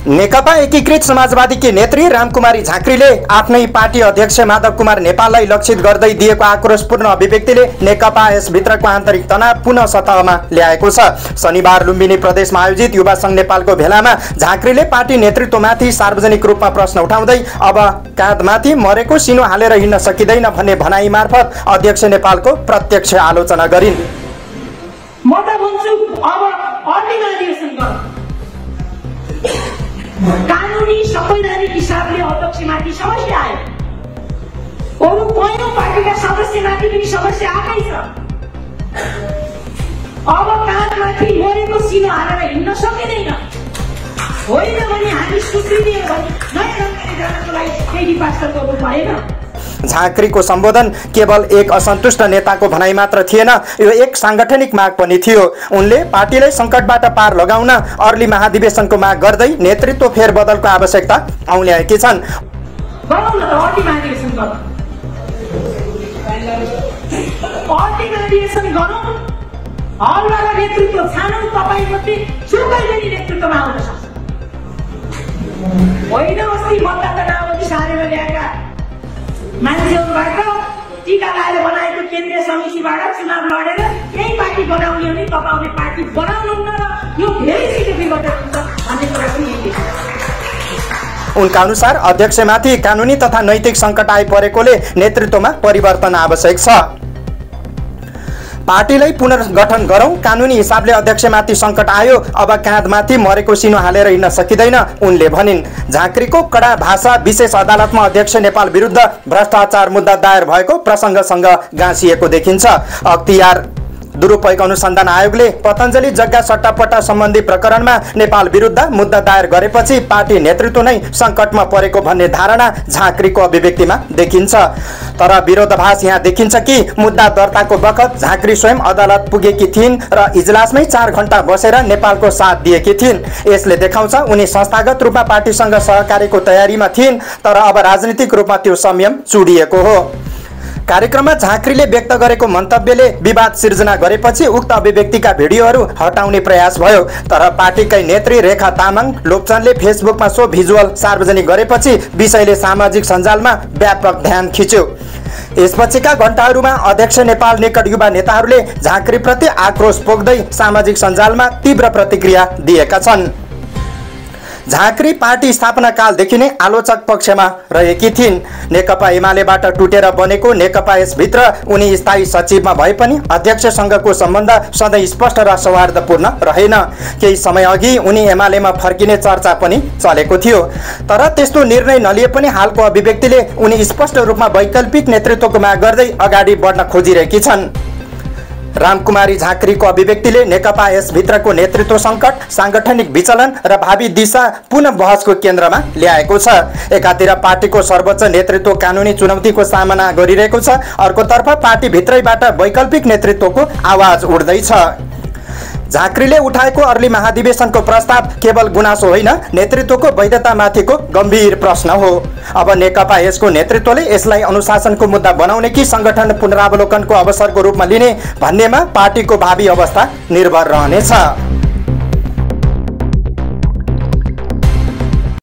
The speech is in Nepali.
नेकपा एकीकृत समाजवादीकी नेत्री रामकुमारी झाँक्रीले आफ्नै पार्टी अध्यक्ष माधव कुमार नेपाललाई लक्षित गर्दै दिएको आक्रोशपूर्ण अभिव्यक्तिले नेकपा यसभित्रको आन्तरिक तनाव पुनः सतहमा ल्याएको छ। शनिबार लुम्बिनी प्रदेशमा आयोजित युवा संघ नेपालको भेलामा झाँक्रीले पार्टी नेतृत्वमाथि सार्वजनिक रूपमा प्रश्न उठाउँदै अब काँधमाथि मरेको सिनो हालेर हिँड्न सकिँदैन भन्ने भनाइ मार्फत अध्यक्ष नेपालको प्रत्यक्ष आलोचना गरिन्। म त भन्छु अब अर्डिनाइजेसन गर्नु कानुनी संवैधानिक हिसाबले अध्यक्षमाथि समस्या आयो। अरू कयौं पार्टीका सदस्यमाथि पनि समस्या आएकै छ। अब काँधमाथि मरेको सिनो हालेर हिँड्न सकिँदैन। होइन भने हामी सुध्रिने हो भने नयाँ जानकारी जानको लागि केही पास्टर गर्नु परेन। झाँक्रीको सम्बोधन केवल एक असन्तुष्ट नेताको भनाइ मात्र थिएन, यो एक सांगठनिक माग पनि थियो। उनले पार्टीलाई सङ्कटबाट पार लगाउन अर्ली महाधिवेशनको माग गर्दै नेतृत्व फेरबदलको आवश्यकता औल्याएकी छन्। मान्छेहरूबाट टीका लगाएर बनाएको केन्द्रीय समितिबाट चुनाव लडेर यही पार्टी बनाउने हो नि तपाईले पार्टी बनाउनुहुन्न र यो धेरै छिटो विघटन हुन्छ भन्ने कुरा पनि यही। उनका अनुसार अध्यक्षमाथि कानुनी तथा नैतिक सङ्कट आइपरेकोले नेतृत्वमा परिवर्तन आवश्यक छ। पार्टीलाई पुनर्गठन गरौं, कानुनी हिसाबले अध्यक्षमाथि सङ्कट आयो, अब काँधमाथि मरेको सिनो हालेर हिँड्न सकिँदैन उनले भनिन्। झाँक्रीको कडा भाषा विशेष अदालतमा अध्यक्ष नेपाल विरुद्ध भ्रष्टाचार मुद्दा दायर भएको प्रसङ्गसँग गाँसिएको देखिन्छ। अख्तियार दुरुपयोग अनुसन्धान आयोगले पतञ्जलि जग्गा सट्टापट्टा सम्बन्धी प्रकरणमा नेपाल विरुद्ध मुद्दा दायर गरेपछि पार्टी नेतृत्व नै सङ्कटमा परेको भन्ने धारणा झाँक्रीको अभिव्यक्तिमा देखिन्छ। तर विरोधाभास यहाँ देखिन्छ कि मुद्दा दर्ताको बखत झाँक्री स्वयं अदालत पुगेकी थिइन् र इजलासमै 4 घण्टा बसेर नेपालको साथ दिएकी थिइन्। यसले देखाउँछ उनी संस्थागत रूपमा पार्टीसँग सहकारीको तयारीमा थिइन्, तर अब राजनीतिक रूपमा त्यो संयम चुडिएको हो। कार्यक्रममा झाँक्रीले व्यक्त गरेको मन्तव्यले विवाद सिर्जना गरेपछि उक्त अभिव्यक्तिका भिडियोहरू हटाउने प्रयास भयो। तर पार्टीकै नेत्री रेखा तामाङ लोप्चनले फेसबुकमा सो भिजुअल सार्वजनिक गरेपछि विषयले सामाजिक सञ्जालमा व्यापक ध्यान खिच्यो। यसपछिका घण्टाहरूमा अध्यक्ष नेपाल निकट युवा नेताहरूले झाँक्रीप्रति आक्रोश पोख्दै सामाजिक सञ्जालमा तीव्र प्रतिक्रिया दिएका छन्। झाँक्री पार्टी स्थापना कालदेखि नै आलोचक पक्षमा रहेकी थिइन्। नेकपा एमालेबाट टुटेर बनेको नेकपा यसभित्र उनी स्थायी सचिवमा भए पनि अध्यक्षसँगको सम्बन्ध सधैँ स्पष्ट र सौहार्दपूर्ण रहेन। केही समय अघि उनी एमालेमा फर्किने चर्चा पनि चलेको थियो। तर त्यस्तो निर्णय नलिए पनि हालको अभिव्यक्तिले उनी स्पष्ट रूपमा वैकल्पिक नेतृत्वको माग गर्दै अगाडि बढ्न खोजिरहेकी छन्। रामकुमारी झाँक्रीको अभिव्यक्तिले नेकपा यसभित्रको नेतृत्व सङ्कट, सांगठनिक विचलन र भावी दिशा पुनः बहसको केन्द्रमा ल्याएको छ। एकातिर पार्टीको सर्वोच्च नेतृत्व कानुनी चुनौतीको सामना गरिरहेको छ, अर्कोतर्फ पार्टी भित्रैबाट वैकल्पिक नेतृत्वको आवाज उठ्दैछ। झाँक्रीले उठाएको अर्ली महाधिवेशनको प्रस्ताव केवल गुनासो होइन, नेतृत्वको वैधतामाथिको गम्भीर प्रश्न हो। अब नेकपा यसको नेतृत्वले यसलाई अनुशासनको मुद्दा बनाउने कि सङ्गठन पुनरावलोकनको अवसरको रूपमा लिने भन्नेमा पार्टीको भावी अवस्था निर्भर रहनेछ।